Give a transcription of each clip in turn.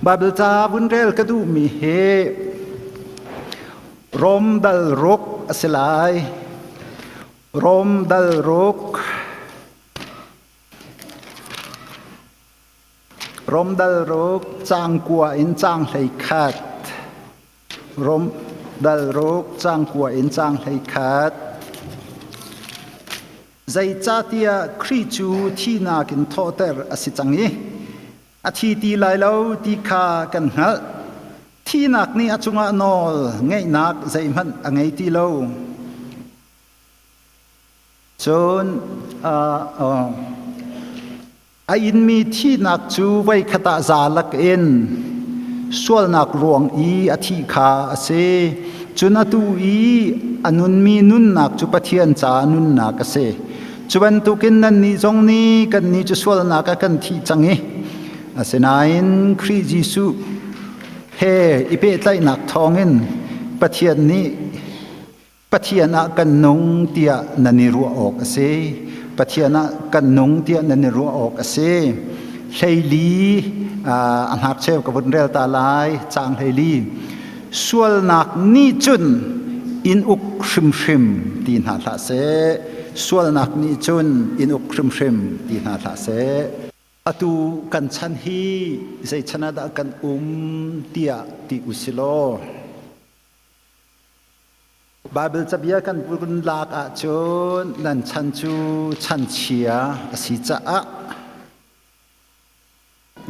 Bible ca vun rel ka duhmi hi Rom dal ruk a si lai. Rom dal ruk Rom dal ruk caang kua in caang 11. Rom dal ruk caang kua in caang 11. Zeicahtiah Khrih cu thihnak in thawhter a si cang i a thi ti lai lo ti kha kan hngalh. Thihnak nih a cungah nawl ngeihnak zeihmanh a ngei ti lo. Cun a inmi thihnak cu voikhat ah za lakin sualnak ruang i a thih kha a si. Cun atu i a nunmi nunnak cu Pathian ca nunnak a si. Cu bantukin nannih zong nih kannih cu sualnak ah kan thih cang i asinain Khrih Jesuh he i pehtlaihnak thawngin Pathian nih Pathian ah kan nung tiah nan i ruah awk a si. Pathian ah kan nung tiah nan i ruah awk a si. 14 a ngakcheu ka vun rel ta lai caang 14. Sualnak nih cun in uk hrimhrim ti hna hlah seh. Sualnak nih cun in uk hrimhrim ti hna hlah seh. Atu kan chan hi zei chan ah dah kan um tiah ti usilaw Baibal cabia kan vun lak ahcun nan chan cu chanchia a si caah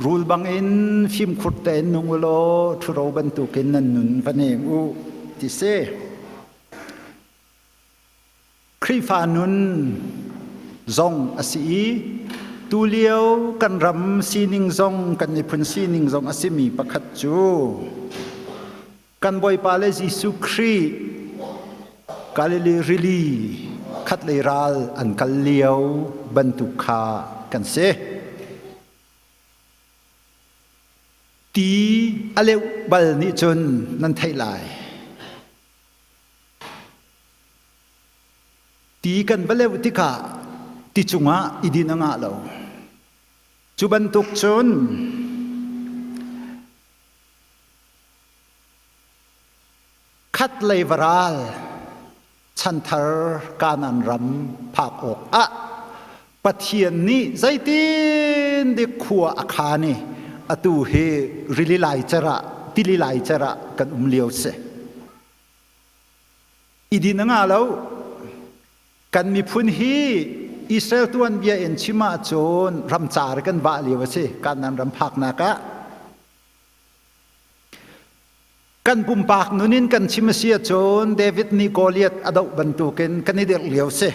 rul bangin fimkhur tein nung u law ṭhuro bantukin nan nun va nem u ti si. Khrihfa nun zong a si i tulio kan ram sining zong kan miphun sining zong a simi pakhat cu kan Bawipa le Jesuh Khrih Galilee rili khatlei ral an kal lio bantuk kha kan si. Ti a leuh bal nih cun nan theih lai. Ti kan va leuh tikah ti cungah i din a ngah lo. Cu bantuk cun khatlei varal chanthar Kanaan ram phak awk ah Pathian nih zeitin dik khua a khan i atu hi rili laicer ah tili laicer ah kan um lio si. I din a ngah lo. Kan miphun hi Israel tuanbia in chim ahcun ramcar kan vah lio a si. Kanaan ram phaknak ah. Kan pumpak nun in kan chim a si ahcun David nih Goliath a doh bantukin kan i dirh lio si.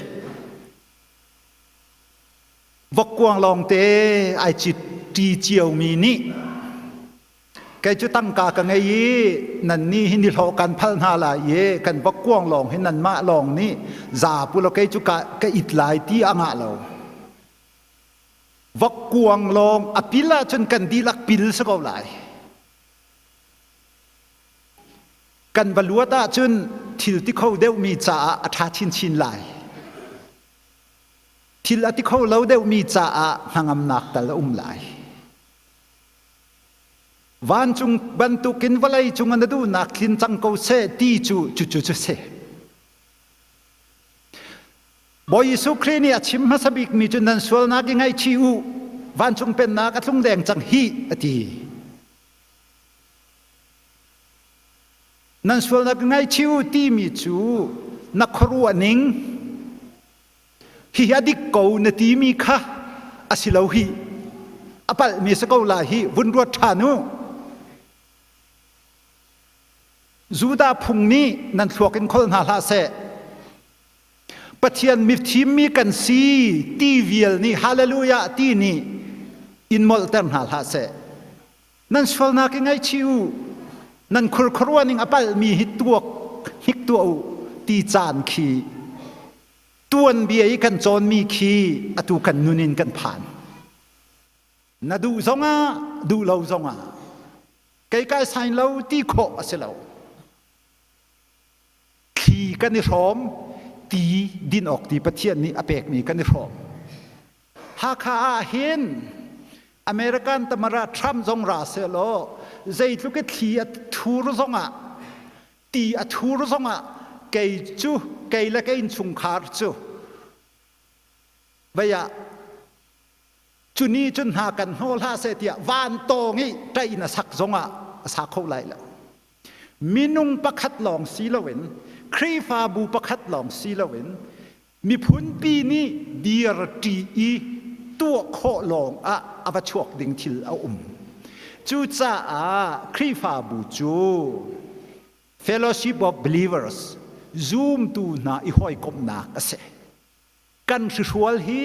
Vokkuang lawngte ai cit ṭi ciomi nih kei cu tangka ka ngei i nan nih hi nihlawh kan phal hna lai i kan vokkuang lawng hi nanmah lawng nih za pu law kei cu ka, ka it lai ti a ngah lo. Vokkuang lawng a pil ahcun kan dihlak pil si ko lai. Kan va luat ahcun thil ti kho deuhmi caah a ṭha chinchin lai. Thil a ti kho lo deuhmi caah hnangamnak tal a um lai. Vancung bantukin vawlei cung na duhnak tlin cang ko seh ti cu cucu cu si. Bawi Jesuh Khrih nih a chim hmasa bikmi cu nan sualnak i ngaihchih u, vancung pennak a tlung deng cang hih a ti. Nan sualnak ngaihchih u timi cu na khuaruah ning hihi a dik ko na timi kha a si lo hi a palhmi si ko lai hi vun ruat ṭhan u. Judah phung nih nan thluak in khol hna hlah seh. Pathian mithimmi kan si ti vial nih hallelujah ti nih in molhter hna hlah seh. Nan sualnak i ngaihchih u. Nan khurkhuaruah ning a palhmi hi tuak hnik tuah u ti caan khi tuanbia i kan cawnmi khi atu kan nun in kan phan. Na duh zongah duh lo zongah kei kai sain lo ti khawh a si lo. Thli kan i hrawm, ti din awk ti Pathian nih a pekmi kan i hrawm. Hakha ah hin American tamara Trump zong ra seh law zeitluk i thli a thur zongah ti a thur zongah kei cu kei le ka innchungkhar cu vei ah cu ni cun hna kan hnawl hlah seh tiah van tawng i ṭaih in a sak zongah a sa kho lai lo. Minung pakhat lawng si loin Khrihfabu pakhat lawng si loin miphunpi nih dirṭi i tuah khawh lawng ah a va chuak ding thil a um. Cucaah Khrihfabu cu Fellowship of Believers zumtu hna i hawikomhnak a si. Kan hrihrual hi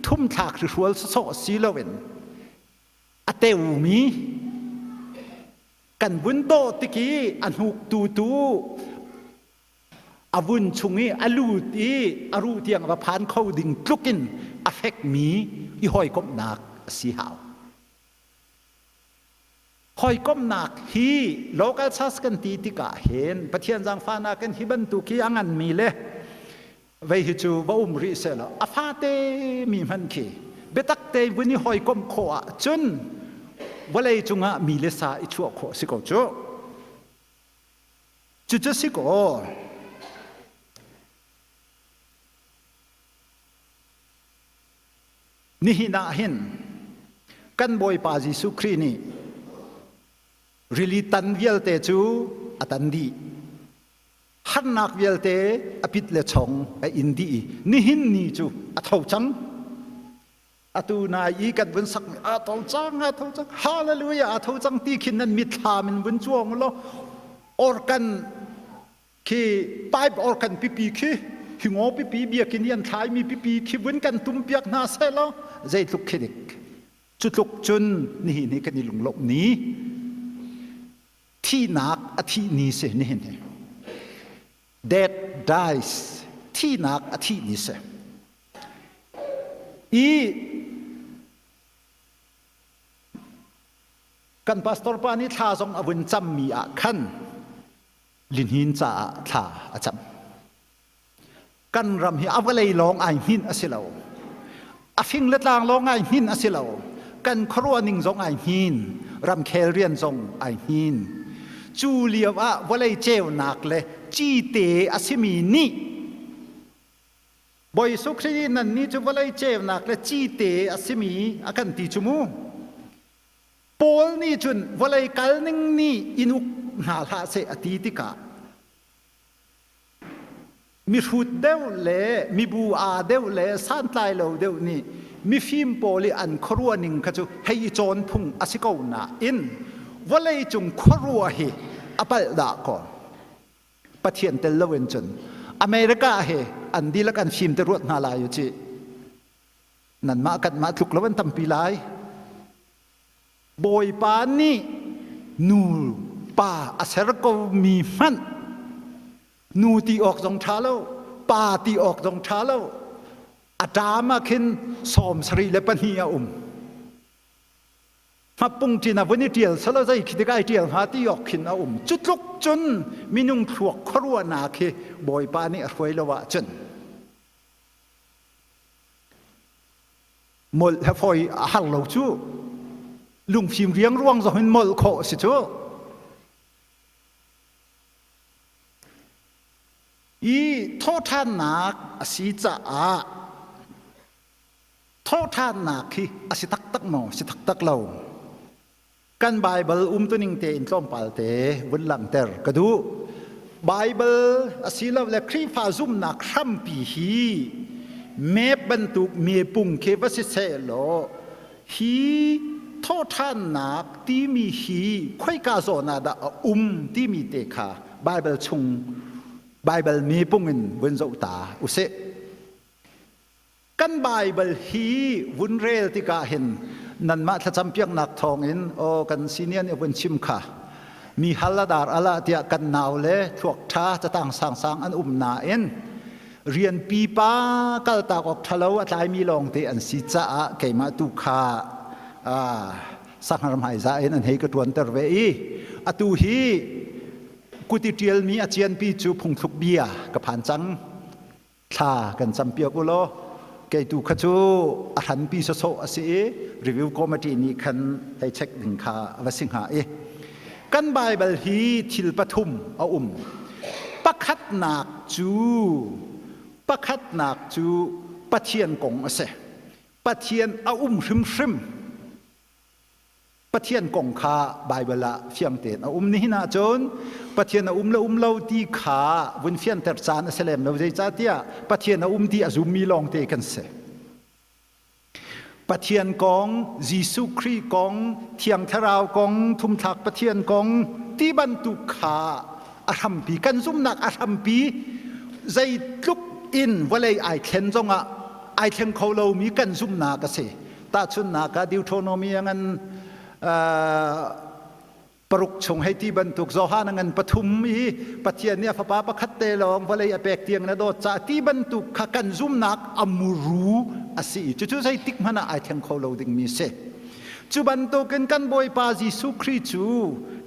thumthlak hrihrual sawsawh si loin a teumi kan vun dawh tik i a hnuktu tu a vun chung i a lut i a ruh tiang va phan kho ding tluk in a fekmi i hawikomhnak a si hau. Hawikomhnak hi local church kan ti tikah hin Pathian zaangfahnak in hi bantuk hi a nganmi le vei hi cu va um rih sehlaw a fate mi hmanh khi biatak te vun i hawikomh khawh ahcun vawlei cungah mi le sa i chuah khawh si ko cu. Cucu si kaw nihin ah hin kan Bawipa Jesuh Khrih nih rili tan vialte cu a tan dih. Harnak vialte a pit le chong a in dih i nihin ni cu a tho cang. Atu nai i kan vun sak a tho cang a tho cang hallelujah a tho cang ti khin nan mitthlam in vun cuang law organ khi pipe organ pipi khi hi ngaw pipi biakinn i an thlaimi pipi khi vun kan tum piak hna seh law zeitluk khi dik cu tluk cun nihin hi kan i lunglawmh ni thihnak a thih ni si nihin hi death dies thihnak a thih ni si I kan pastor pa nih thla zong a vun cammi ah khan lihnin caah thla a cam. Kan ram hi a vawlei lawng ai hnin a si lo. A fing le tlang lawng ai hnin a si lo. Kan khuaruah ning zong ai hnin. Ramkhel rian zong ai hnin. Cu lio ah vawlei ceunak le cite a simi nih Bawi Jesuh Khrih nih nannih cu vawlei ceunak le cite a simi a kan ti cu mu. Paul nih cun vawlei kalning nih in uk hna hlah seh a ti tikah mihrut deuh le mibu aa deuh le santlai lo deuh nih mifim pawl i an khuaruah ning kha cu hei i cawn phung a si ko nain vawlei cung khuaruah hi a palh dah kaw Pathian tel loin cun America he an dihlak an fim te ruat hna lai u ci. Nanmah kanmah tluk lo an tampi lai. Bawipa nih nu pa a ser ko mi hmanh nu ti awk zong ṭha lo, pa ti awk zong ṭha lo. A ṭam ah khin 74 a um. Hmapung ṭin a vun i ṭial salo zei khi tik ai ṭial hnga ti awk khin a um. Cu tluk cun minung thluak khuaruahnak hi Bawipa nih a hruai lo ahcun molh he fawi a har lo cu. Lungfim riangruang zong in molh khawh a si cu. I thawhṭhannak a si caah Thawhṭhannak hi a si taktak maw? Si taktak lo. Kan Baibal umtuning tein tlawmpal te vun langhter ka duh. Baibal asilole Khrihfa zumhnak hrampi hi map bantuk mepung khi va si seh law hi thawhṭhannak timi hi khoika zawn ah dah a um timi te kha Baibal chung Baibal mepung in vun zoh ta usih. Kan Baibal hi vun rel tikah hin nanmah thlacam piaknak thawngin aw kan senior nih vun chim kha mi hal a dar ala tiah kan nau le thluak ṭha catang sangsang an um nain rian pipa kaltak awk ṭhalo a tlaimi lawngte an si caah keimah tu kha sanghar hmaiza in an hei ka ṭuanter ve i atu hi kuti ṭialmi a cianpi cu phungthluk bia ka phan cang. Thla kan campiak u law. Kei tu kha cu a hranpi sawsawh a si i review committee nih khan hei check ding kha a va si hnga i kan Bible hi thil pathum a um. Pakhatnak cu pakhatnak cu Pathian kong a si. Pathian a um hrimhrim. Pathian kong kha Baibal ah fiang tein a um. Nihin ahcun Pathian a um le um lo ti kha vun fianter caan a si lem lo. Zeicahtiah Pathian a um ti a zummi lawngte kan si. Pathian kong, Jesuh Khrih kong, Thiang Thlarau kong, thumthlak Pathian kong ti bantuk kha a hrampi kan zumhnak a hrampi zeitluk in vawlei ai thlen zongah ai thleng kho lomi kan zumhnak a si. Tahchunhnak ah Deuteronomy a ngan paruk chung hei ti bantuk Johan a ngan pathum i Pathian nih a fapa pakhat te lawng vawlei a pek tiang na dawt caah ti bantuk kha kan zumnak a muru a si i cucu zeitik hmanh ah ai thleng kho lo dingmi si. Cu bantukin kan Bawipa Jesuh Khrih cu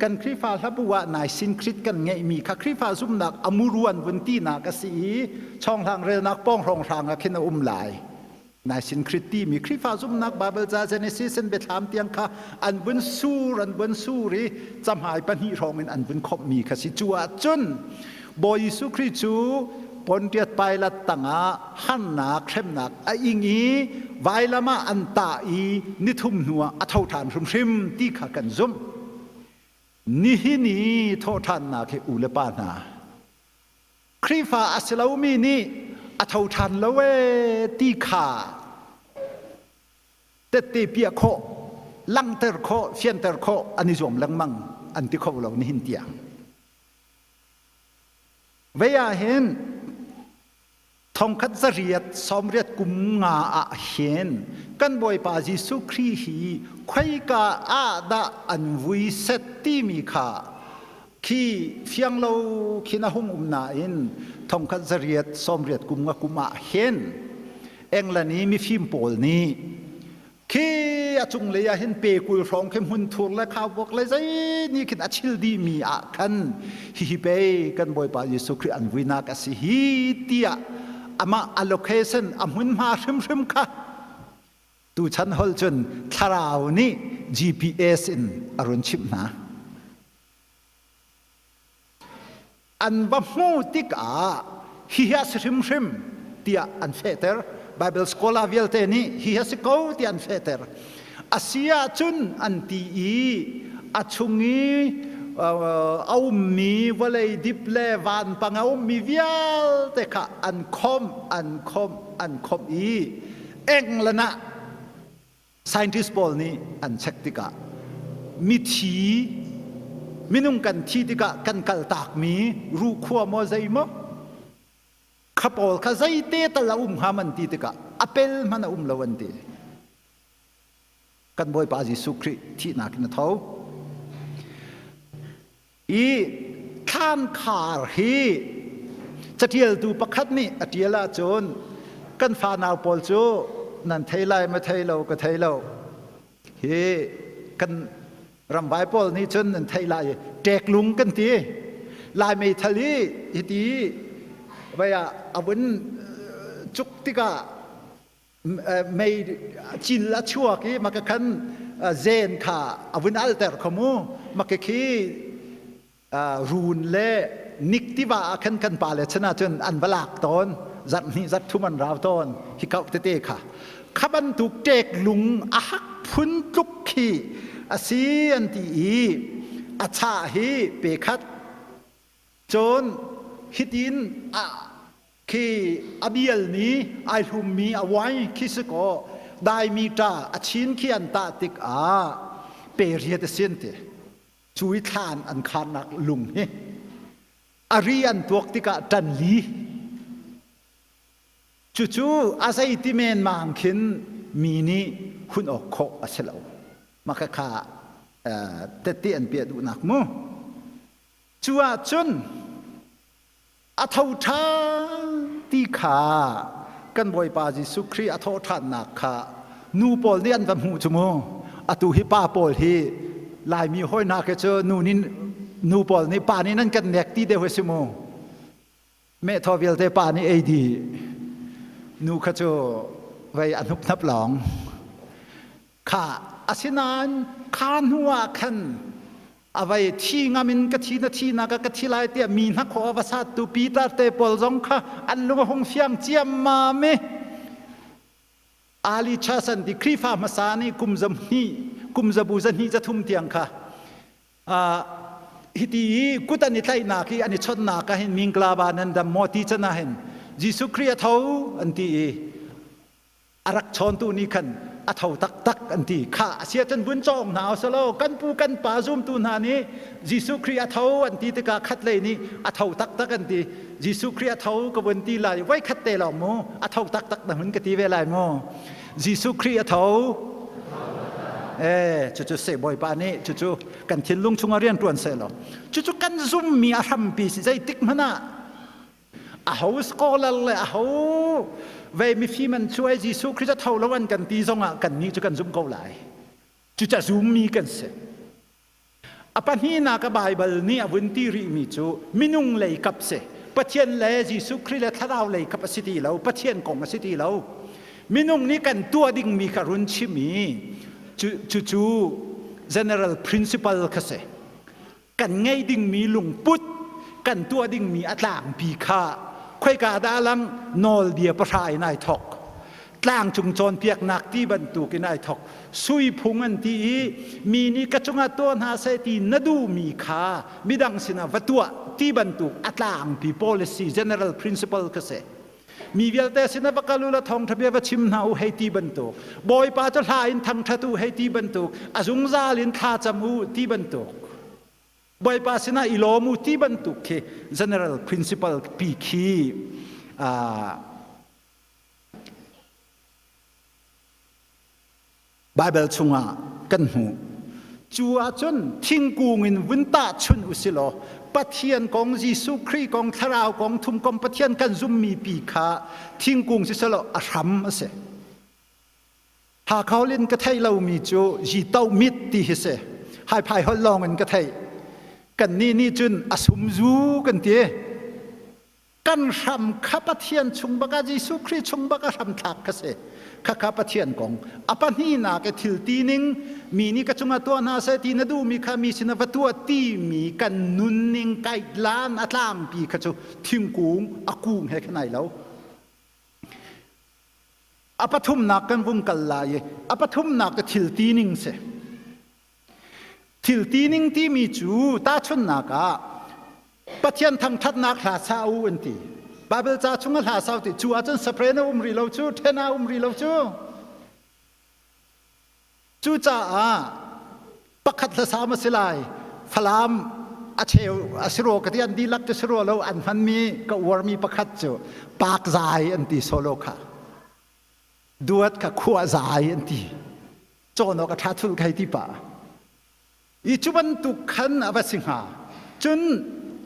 kan Khrihfa hlabu ah naisin Khrih kan ngeihmi kha Khrihfa zumnak a muru an vun tinak a si i chawnghlang relnak pawng hrawnghrang ah khin a um lai. Naisin Khrih timi Khrihfa zumhnak Bible ca Genesis in biathlam tiang kha an vun sur an vun sur i camhai pahnih hrawng in an vun khomhmi kha si. Cu ahcun Bawi Jesuh Khrih cu Pontius Pilate tangah harnak hremnak a ing i vailam ah an tah i nithum hnuah a tho ṭhan hrimhrim ti kha kan zumh. Nihin i thawhṭhannak hi u le pa hna Khrihfa a si lomi nih a tho ṭhan lo ee ti kha tette piah khawh, langhter khawh, fianter khawh an i zuam lengmang an ti kho lo nihin tiang. Vei ah hin thongkhat zariat sawmriat kum nga ah hin kan Bawipa Jesuh Khrih hi khoika ah dah an vui set timi kha khi fiang lo khin a hung um nain thongkhat zariat sawmriat kum nga kum ah hin England i mifim pawl nih khi a cunglei ah hin pe 20 hrawng khi hmunthur le khaubawk le zei nih khin a chil dihmi ah khan hihi pei kan Bawipa Jesuh Khrih an vuinak a si hi tiah amah a location a hmunhma hrimhrim kha tuchan hol cun thlarau nih GPS in a run chimh hna. An va hmuh tikah hihi a si hrimhrim tiah an fehter. Bible scholar vialte nih hihi a si ko tiah an fehter. A si ahcun an ti i a chung i a ummi vawlei dip le vanpang a ummi vialte kha an khomh, an khomh, an khomh i England ah Scientist pawl nih an check tikah mithi minung kan thi tikah kan kaltakmi ruhkhua maw zei maw kha pawl kha zeite tal a um hnga man ti tikah a pel hmanh a um lo an ti. Kan Bawipa Jesuh Khrih thihnak in a tho. I thlankhar hi catialtu pakhat nih a tial ahcun kan fanau pawl cu nan thei lai ma thei lo ka thei lo hi kan ramvai pawl nih cun nan thei lai ṭeklung kan ti lai meithal hi hiti vai ah a vun cuk tikah mei cil a chuak i maka khan zen kha a vun alter kho mu maka khi run le nik tiva ah khan kan pa le chan ahcun an va lak tawn zarh hnih zarh thum an rau tawn hi kau tete kha kha bantuk ṭek lung a hak phun tluk khi a si an ti i a chah hi pe khat cun hitin a khi a bialmi ai hlummi a wine khi si kaw daimi ṭa a chin khi an tah tikah pe riat a sin ti cu i thlan an kharnak lung hi a ri an tuak tikah ṭan li cucu a zei ti men mang khin mi nih hun awk khawh a si lo mah kha tette an piah duhnak mu cu ahcun A tho ṭhan ti kha kan Bawipa Jesuh Khrih a thawhṭhannak kha nu pawl nih an va hmuh cu mu. Atu hi pa pawl hi Laimi hawi hna khi cu nu nih nu pawl nih pa nih nan kan nek ti deuh hi si mu. Mehthaw vialte pa nih ei dih. Nu kha cu. Vei a hnuphnap lawng. Kha asinain kha hnu ah khan a vei thi ngam in ka thi na thi na ka ka thi lai tiah mi hnakhaw a va sattu Peter te pawl zong kha an lung a hung fiang ciammam i Ali Chasan ti Khrihfa hmasa nih kum zamhnih kum zabu zahnih zathum tiang kha hiti i kut an i tlaihnak i an i chawnhnak ah hin mingklaba nan dam maw ti can ah hin Jesuh Khrih a tho an ti i a rak chawntu nih khan a tho taktak an ti. Kha a si ahcun vun cawng hna usalaw kan pu kan pa zumtu hna nih Jesuh Khrih a tho an ti tikah khat lei nih a tho taktak an ti. Jesuh Khrih a tho ka vun ti lai voi khat te lawng mu a tho taktak na hun ka ti ve lai mu. Jesuh Khrih a tho. Eh, cucu se Bawipa nih cucu kan thinlung chungah rian ṭuan seh law cucu kan zummi a hrampi si zeitik hmanh ah aho scholar le aho ve mifim an chuai Jesuh Khrist a tho lo an kan ti zongah kan nih cu kan zumh ko lai. Cuca zummi kan si. A pahnihnak a Baibal nih a vun ti rihmi cu minung lei kap si. Pathian le Jesuh Khrist le thlarau lei kap a si ti lo. Pathian kong a si ti lo. Minung nih kan tuah dingmi kha run chim i cucu general principle kha si. Kan ngei dingmi lungput, kan tuah dingmi a tlangpi kha khoika dah lang nawlbia pahra in ai thok. Tlangcung cawnpiaknak ti bantuk in ai thok. Sui phung an ti i mi nih ka cungah tuah hna seh ti na duhmi kha midang sinah va tuah ti bantuk a tlangpi policy general principle kha si. Mi vialte sinah va kal u law thawngṭha bia va chim hna u hei ti bantuk. Bawipa cu hla in thangṭhat u hei ti bantuk. A zungzal in thla cam u ti bantuk. Bawipa sinah i lawm u ti bantuk khi general principle pi khi Baibal chungah kan hmuh. Cu ahcun thingkung in vun tahchunh usilaw Pathian kong, Jesuh Khrih kong, Thlarau kong, thumkom Pathian kan zummi pi kha thingkung siselaw a hram a si. Hakha in ka theih lomi cu Jito mit ti hi si. Haiphai holh lawng in ka theih. Kannih nih cun a sumzu kan ti. Kan hram kha Pathian chung bak ah Jesuh Khrih chung bak ah hramthlak kha si. Khakha Pathian kong. A pahnihnak i thil ti ning mi nih ka cungah tuah hna seh ti na duhmi kha mi sinah va tuah timi kan nunning kaitlan a tlangpi kha cu thingkung a kung he khan ai lo. A pathumnak kan vung kal lai i a pathumnak ka thil ti ning si. Thil ti ning timi cu tahchunhnak ah Pathian thangṭhatnak hla sa u an ti. Baibal ca chung a hla sau ti cu ahcun sapren a um rih lo cu, ṭhen a um rih lo cu. Cucaah pakhat hla sa ma si lai, Falam a cheu a si rua ka ti an dihlak cu si rua lo an hmanmi ka uarmi pakhat cu pak zai an ti solo kha. Duat kha khua zai an ti. Cawn awk a ṭha thul kai ti pah. I cu bantuk khan a va si hnga. Cun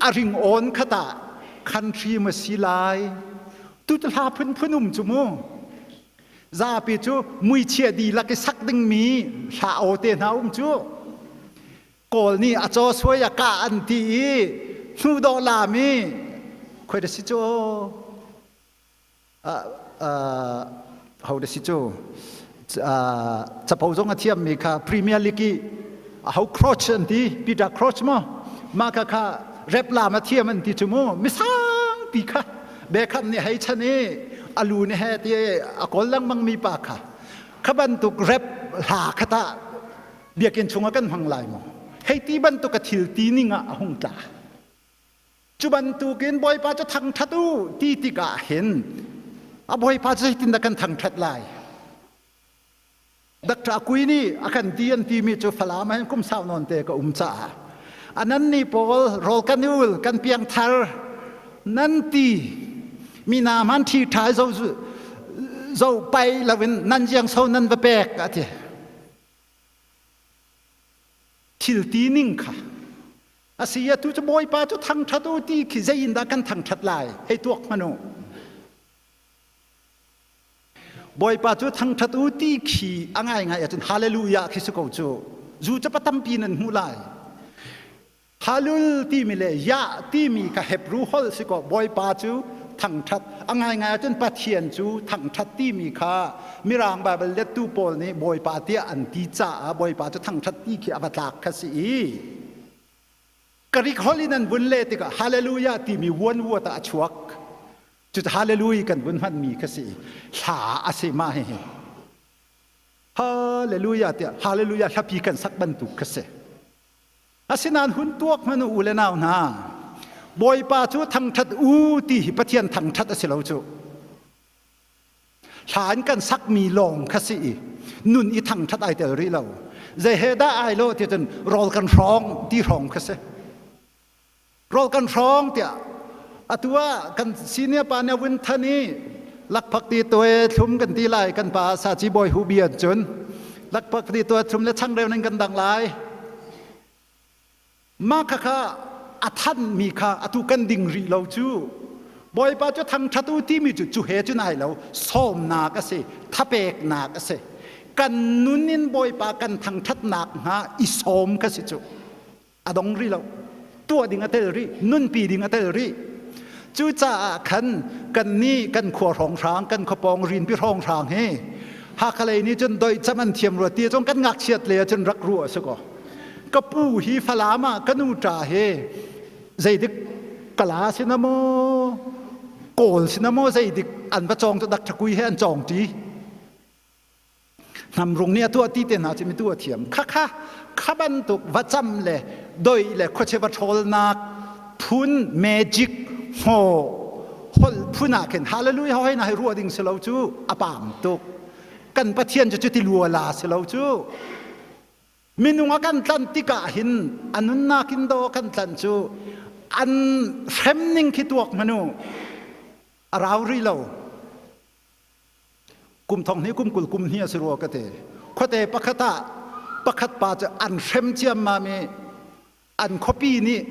a ringawn kha tah country ma si lai. Tu hla phunphun um cu mu. Zapi cu muichia dihlak i sak dingmi hla aw te hna um cu. Kawl nih a caw suai a kah an ti i hnu dawh lam i khoi da si cu ho da si cu capo zong a thiammi kha Premier League i ho Crouch an ti Peter Crouch maw mah kha kha rep lam a thiam an ti cu mu misangpi kha Beckham nih hei chan i a lu nih he ti a kawl lengmang mi pa kha kha bantuk rep hla kha tah biakinn chungah kan hmang lai maw hei ti bantuk a thil ti ning ah a hung tla Cu bantukin Bawipa cu thangṭhat u ti tikah hin a Bawipa cu zeitindah kan thangṭhat lai? Dr. Akui nih a kan ti an timi cu Falam ah hin kum sau nawn te ka um caah anan nih pawl rawl kan ul kan piang thar nan ti mi na man thi ṭha zo zo pai loin nan jiang so nan va pek a ti thil ti ning kha A si atu cu Bawipa cu thangṭhat u ti khi zei in dah kan thangṭhat lai? Hei tuak hmanh u. Bawipa cu thangṭhat u ti khi a ngaingai ahcun hallelujah khi si ko cu. Zu cu pa tampi nan hmuh lai. Halul timi le Yah timi kha Hebrew holh si ko. Bawipa cu thangṭhat. A ngaingai ahcun Pathian cu thangṭhat timi kha Mirang Baibal lettu pawl nih Bawipa tiah an ti caah Bawipa cu thangṭhat ti khi a va tlak kha si i Greek holh in an vun leh tikah Hallelujah timi one word ah a chuak. Cucu Hallelujah kan vun hmanmi kha si. Hla a si mah hihi. Hallelujah tiah Hallelujah hlapi kan sak bantuk kha si. Asinain hun tuak hmanh u le nau hna, Bawipa cu thangṭhat u ti hi Pathian thangṭhat a si lo cu. Hla in kan sakmi lawng kha si i nun i thangṭhat ai tel rih lo. Zei he dah ai lo ti cun rawl kan hrawng ti hrawng kha si. Rawl kan hrawng tiah atu ah kan senior pa nih a vun than i lakphak ti tuai thlum kan ti lai kan pa saci bawi hu bia cun lakphak ti tuai thlum le changreu ning kan dang lai. Mah khakha a thanmi kha atu kan ding rih lo cu. Bawipa cu thangṭhat u timi cu cu he cun ai lo sawmnak a si thapeknak a si. Kan nun in Bawipa kan thangṭhatnak hnga i sawm kha si cu. A dong rih lo. Tuah ding a tel rih, nunpi ding a tel rih. Cucaah khan kannih kan khua hrawnghrang, kan khuapawng rinpi hrawnghrang hi Hakha lei nih cun doih cam an thiam rua ti cun kan ngakchiat lei ah cun rak ruah a si ko. Ka pu hi Falam ah ka nu ṭa hi zeidik Kala si na maw Kawl si na maw zeidik an va cawng cu dak ṭhakui he an cawng ṭi. Hnamrung nih a tuah ti te hna cu mi tu a thiam. Khakha kha bantuk va cam le doi le khuachia va ṭhawlnak phun magic hngaw holh phun ah khin hallelujah hoi na hei ruah ding si lo cu a pam tuk. Kan Pathian cu cuti luala si lo cu. Minung a kan tlanh tikah hin a nunnak in daw kan tlanh cu an hrem ning khi tuak hmanu a rau rih lo. Kum thong hnih kum 20 kum hnih a si rua ka ti. Khuate pakhat ah pakhat pa cu an hrem ciammam i an khuapi nih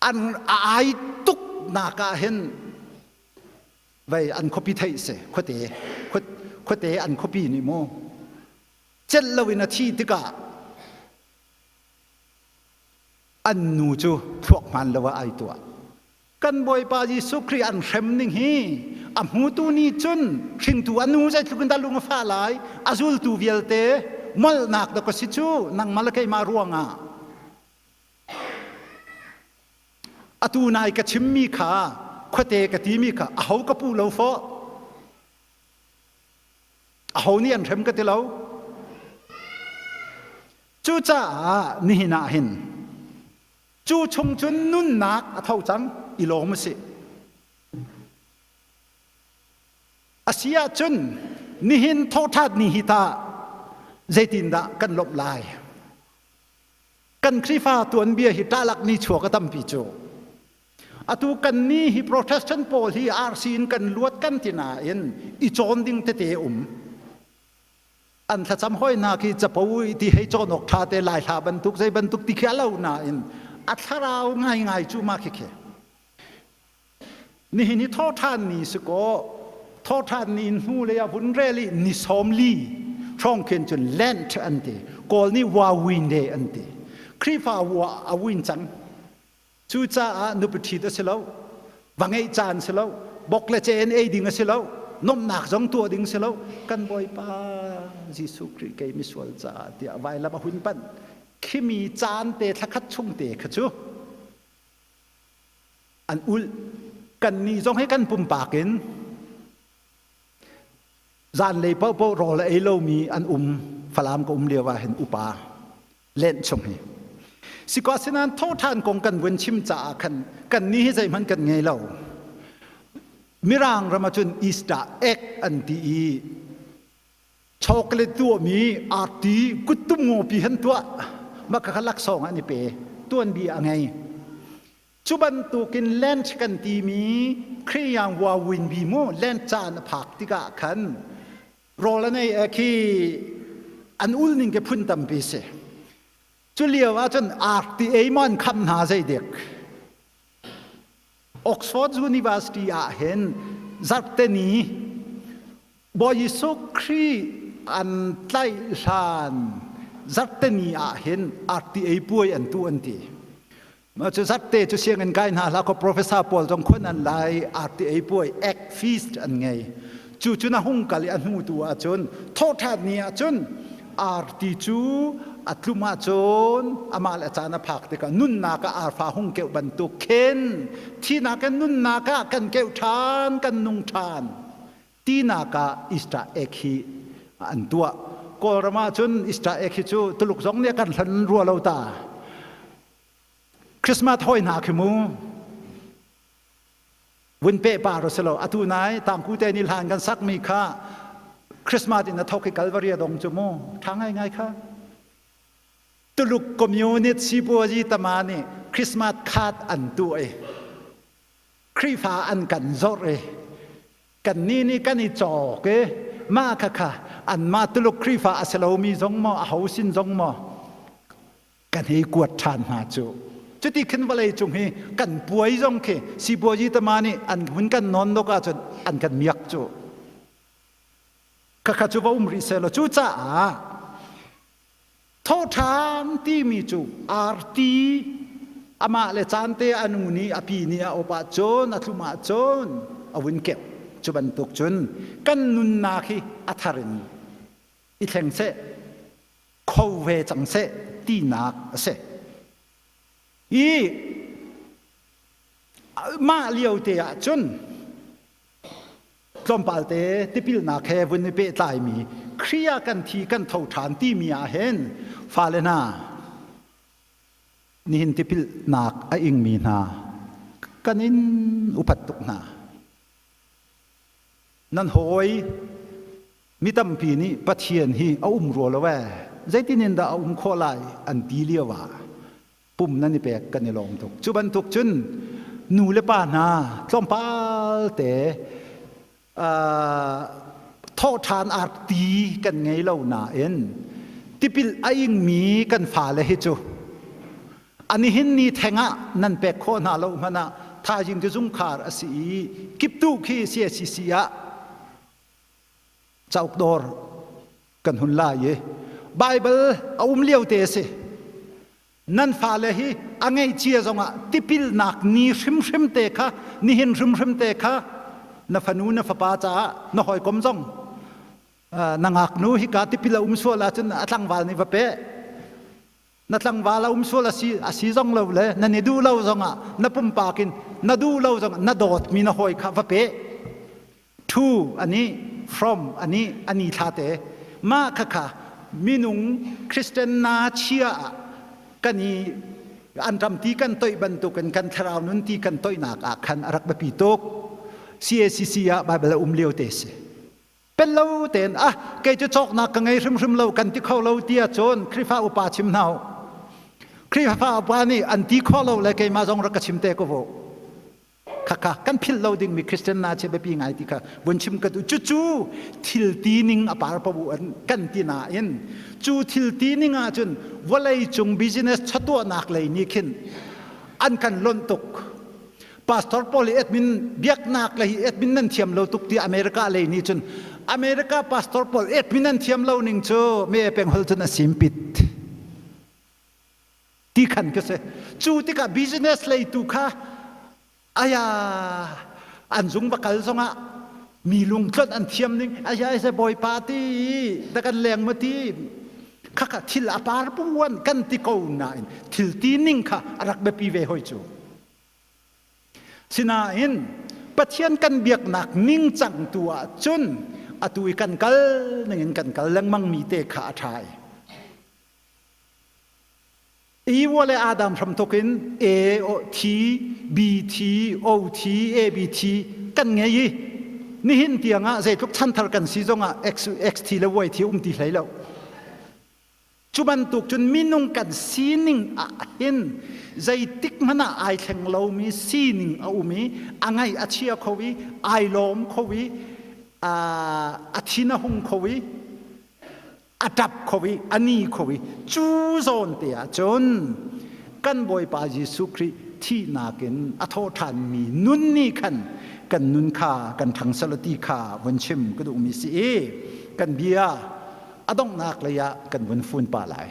an a ai tuk nak ah hin vei an khuapi theih si khuate khuate an khuapi nih mu celh loin a thi tikah an nu cu thluak hmaan lo ah ai tuah. Kan Bawipa Jesuh Khrih an hrem ning hi a hmutu nih cun hringtu a nu zeitluk in dah lung a fah lai, a zultu vialte molhnak dah ka si cu nangmah le keimah ruangah. Atu nai ka chimmi kha khuate ka timi kha aho ka pu lo fawh. Aho nih an hrem ka ti lo. Cucaah nihin ah hin cu chung cun nunnak a tho cang i lawm a si. A si ahcun nihin thawhṭhan ni hi tah zeitindah kan lawmh lai? Kan Khrihfa tuanbia hi ṭahlak ni chuak a tampi cu. Atu kan ni hi Protestant pawl hi RC in kan luat kan ti nain i cawn ding tete um. An thlacam hoi hna khi capo ti hei cawn awk ṭha te lai hla bantuk zei bantuk ti khi a lo nain a thlarau ngaingai cu ma khi khi. Nihin hi thawṭhan ni si kaw thawṭhan ni in hnu lei ah vun rel i ni 40 hrawng khin cun Lent an ti. Kawl nih wa win de an ti. Khrihfa wa a win cang. Cucaah nupi ṭhit a si lo, va ngeih caan si lo, bok le ce in ei ding a si lo, nomhnak zong tuah ding si lo. Kan Bawipa Jesuh Khrih kei misual caah tiah vailam a hun panh. Khimi caan te thlakhat chung te kha cu an ulh. Kannih zong hi kan pumpak in zanlei paohpaoh rawl a ei lomi an um. Falam ka um lio ah hin upa lenh chung hi. Sikaw sinan thawṭhan kong kan vun chim caah khan kan ni hi zeihmanh kan ngei lo. Mirang ram ahcun Easter egg an ti i chocolate tuahmi arti kuttum ngopi han tuah mah kha laksawng an i pe tuanbia a ngei. Cu bantukin Lent kan timi Khriyang wawin bi mu Lent caan a phak tikah khan rawl an ei khi an ul ning ke phun tampi si. Cu lio ah cun arti ei maw an kham hna zeidek. Oxford University ah hin zarhte ni Bawi Jesuh Khrih an tlaih hlan zarhte ni ah hin arti ei puai an tu an ti. Cu zatte cu sianginn kai hna hlah kaw professor pawl zong khon an lai arti ei puai egg feast an ngei. Cu cu na hung kal i a hnu tu ahcun thawhṭhan ni ahcun arti cu a tlum ahcun amah le a caan a phak tikah nunnak ah arfa hung keuh bantuk khin thihnak in nunnak ah kan keuh ṭhan kan nung ṭhan tinak ah Easter egg hi an tuah. Kawlram ahcun Easter egg hi cu Tuluk zong nih a kan hlan rua lo ta. Christmas hawi hna khi mu vun pe pa ro silo atu nai tangku te ni hlan kan sak mi kha Christmas in a thok i Calvary a dong cu mu tha ngai ngai kha Tuluk communist sipuazi tama nih Christmas card an tu i Khrihfa an kan zorh i kan ni nih kan i cawk i mah kha kha anmah Tuluk Khrihfa a si lomi zong maw a ho sin zong maw kan hei kuat ṭhan hna cu. Cuti khin vawlei cung hi kan puai zong khi sipuazi tama nih an hun kan nawn dok ahcun an kan miak cu. Khakha cu va um rih sehlaw cucaah thawhṭhan timi cu arti amah le caan te a nu nih a pi nih a op ahcun a thlum ahcun a vun keuh. Cu bantuk cun kan nunnak hi a thar in i thleng seh kho ve cang seh tinak a si. I mah lio te ah cun tlawmpal te tipilnak he vun i pehtlaimi Khrih ah kan thi kan tho ṭhan timi ah hin fale hna nihin tipilnak a ingmi hna kan in upat tuk hna. Nan hawi Mi tampi nih Pathian hi a um rua lo ee, zeitin in dah a um khawh lai an ti lio ah pum nan i pek kan i lawm tuk. Cu bantuk cun nu le pa hna tlawmpal te thawhṭhan arti kan ngei lo nain tipil a ingmi kan fale hi cu ani hin ni theng ah nan pek khawh hna lo hmanh ah thaizing cu zungkhar a si i kiptu khi CACC ah Cauk dawr kan hun lai i Baibal a um lio te a si. Nan fale hi a ngeihcia zongah tipilnak ni hrimhrim te kha nihin hrimhrim te kha na fanu na fapa caah na hawikom zong na ngaknu hika tipil a um sual ahcun a tlangval nih va pe na tlangval a um sual a si a si zong lo le nan i duh lo zongah na pumpak in na duh lo zongah na dawtmi na hawi kha va pe to ani from ani ani thla te mah kha kha minung Christian na chia ah kan i an ram ti kan toih bantukin kan thlarau nun ti kan toihnak ah khan a rak biapi tuk CACC ah Bible a um lio te si Pel lo tein ah kei cu cawknak ka ngei hrimhrim lo kan ti kho lo ti ahcun Khrihfa upa chim hna u. Khrihfa upa nih an ti kho lo le keimah zong rak ka chim te ko vu. Khakha kan philh lo dingmi Christian na che biapi ngai ti kha vun chim ka duh. Cucu thil ti ning a par pabu an kan ti nain cu thil ti ning ahcun vawlei cung business chatuahnak lei nih khin an kan lonh tuk. Pastor pawl hi admin biaknak le hi admin nan thiam lo tuk ti America lei nih cun America pastor pawl admin nan thiam lo ning cu me peng hol cun a simpit ti khan ka si cu tikah business lei tu kha aya an zung va kal zongah mi lungtlon an thiam ning aya se bawipa ti da kan leng ma ti khakha thil a par puan kan ti ko nain thil ti ning kha a rak biapi ve hoi cu Sinain Pathian kan biaknak ningcang tu ah cun atu i kan kal ningin kan kal lengmang mi te kha a ṭha i. Ewa le Adam hramthok in A O T B T O T A B T kan ngei i nihin tiang ah zeitluk chanthar kan si zongah X X T le Y T um ti hlei lo. Cu bantuk cun minung kan sining ah hin zeitik hmanh ah ai thleng lomi sining a um i a ngaih a chia kho i ai lawm kho i a thin a hung kho i a ṭap kho i a ni kho i cu zawn te ah cun kan Bawipa Jesuh Khrih thihnak in a thawhṭhanmi nun nih khan kan nun kha kan ṭhang ti kha vun chim ka duhmi si i kan bia a donghnak lei ah kan vun fun pah lai.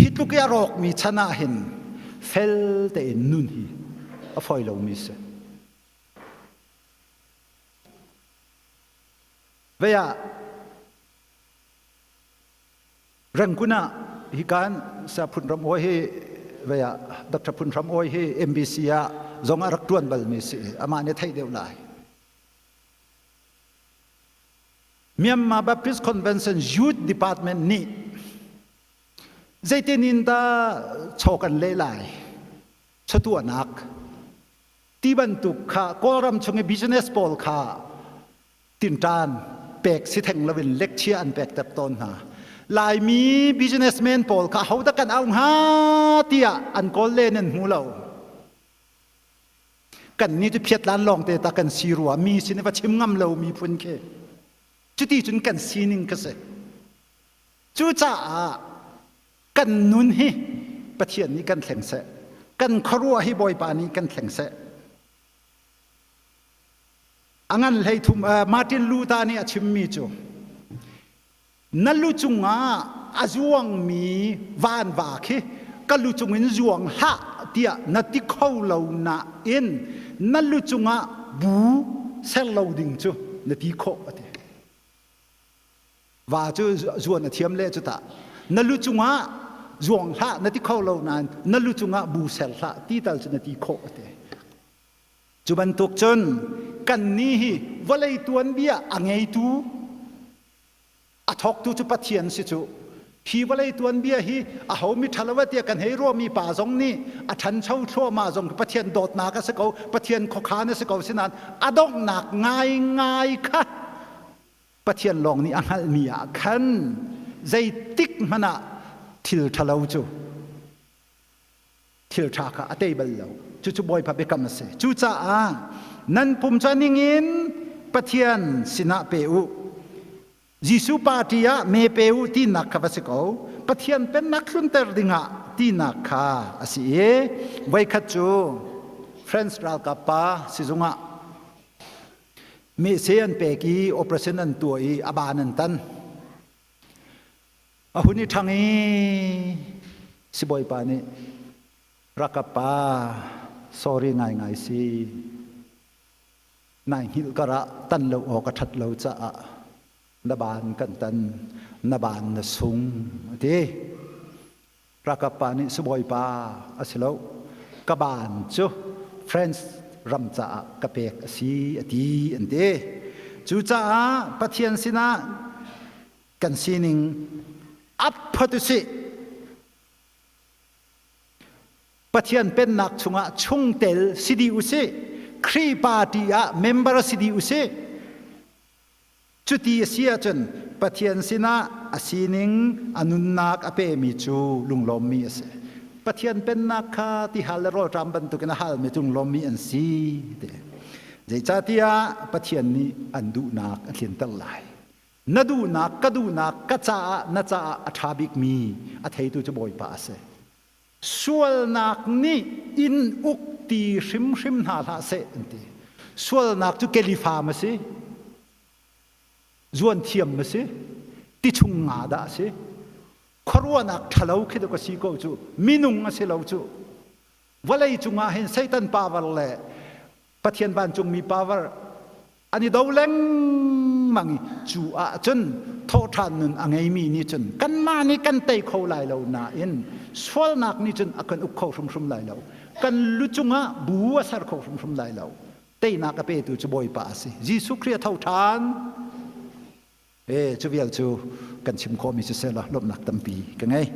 Hi tluk i a rawkmi chan ah hin fel tein nun hi a fawi lomi si. Vei ah Rangoon ah hikan sa Phun Ram Awi hi vei ah Dr. Phun Ram Awi hi MBC ah zong a rak ṭuan balmi si amah nih theih deuh lai. Myanmar Baptist Convention Youth Department nih zeitin in dah chaw kan leh lai chatuahnak ti bantuk kha Kawlram chung i business pawl kha tinṭan pek si theng loin lecture an pek ter tawn hna. Laimi businessman pawl kha hodah kan au hnga tiah an kawl len an hmu lo. Kan nih cu phiatlan lawng te ta kan si rua mi sin va chim ngam lo mi phun khi. Cuti cun kan sining ka si. Cucaah kan nun hi Pathian nih kan thleng seh. Kan khuaruah hi Bawipa nih kan thleng seh. A ngan hlei thum Martin Luther nih a chimmi cu na lu cungah a zuangmi vanva khi ka lu cungin zuang hlah tiah na ti kho lo nain na lu cungah bu ser lo ding cu na ti khawh a ti. Va cu zuan a thiam le cu tah na lu cungah zuang hlah na ti kho lo nain na lu cungah bu ser hlah ti tal cu na ti khawh a ti. Cu bantuk cun kannih hi vawlei tuanbia a ngeitu a thawktu cu Pathian si cu. Hi vawlei tuanbia hi aho mi ṭhalo tiah kan hei ruahmi pa zong nih a ṭhancho thluahmah zong Pathian dawtnak a si ko, Pathian khuakhan a si ko sinain a donghnak ngaingai kha Pathian lawng nih a hngalhmi ah khan zeitik hmanh ah thil ṭhalo cu thil ṭha kha a tei bal lo. Cucu Bawipa biakam a si. Cucaah nan pum cu a ningin Pathian sinah pe u. Jesuh party ah me pe u tinak kha va si ko. Pathian pennak tlunter dingah tinak kha a si i voikhat cu France ralkap pa sizung ah mehse an pek i operation an tuah i a ban an tan. A hun i ṭhang i sibawipa nih rakap pa sorry ngaingai si nai hngilh karah tan lo awk a ṭhat lo caah na baan kan tan na baan na sung a ti. Rakap pa nih sibawipa a si lo ka baan cu France ram caah ka pek a si a ti an ti. Cucaah Pathian sinah kan sining ap phot usih. Pathian pennak chungah chungtel si dih usih. Khrih party ah member si dih usih. Cuti a si ahcun Pathian sinah a sining, a nunnak a pemi cu lunglawmmi a si. Pathian pennak kha tihal le rawlṭam bantukin a halmi cu lunglawmmi an si. Zeicahtiah Pathian nih an duhnak a tlinter lai. Na duhnak ka duhnak ka caah na caah a ṭha bikmi a theitu cu Bawipa a si. Sualnak nih in uk ti hrimhrim hna hlah seh an ti. Sualnak cu kelifam a si, zuan thiam a si, tichung nga dah a si. Khuaruahnak ṭhalo khi dawk a si ko cu, minung a si lo cu. Vawlei cungah hin Satan power le Pathian vancungmi power an i do lengmang i cu ahcun thawhṭhan nun a ngeimi nih cun kanmah nih kan tei kho lai lo nain sualnak nih cun a kan uk kho hrimhrim lai lo. Kan lu cungah bu a ser kho hrimhrim lai lo. Teinak a petu cu Bawipa a si. Jesuh Khrih a tho ṭhan. E, cu vial cu kan chim khawhmi siseh law lawmhnak tampi ka ngei.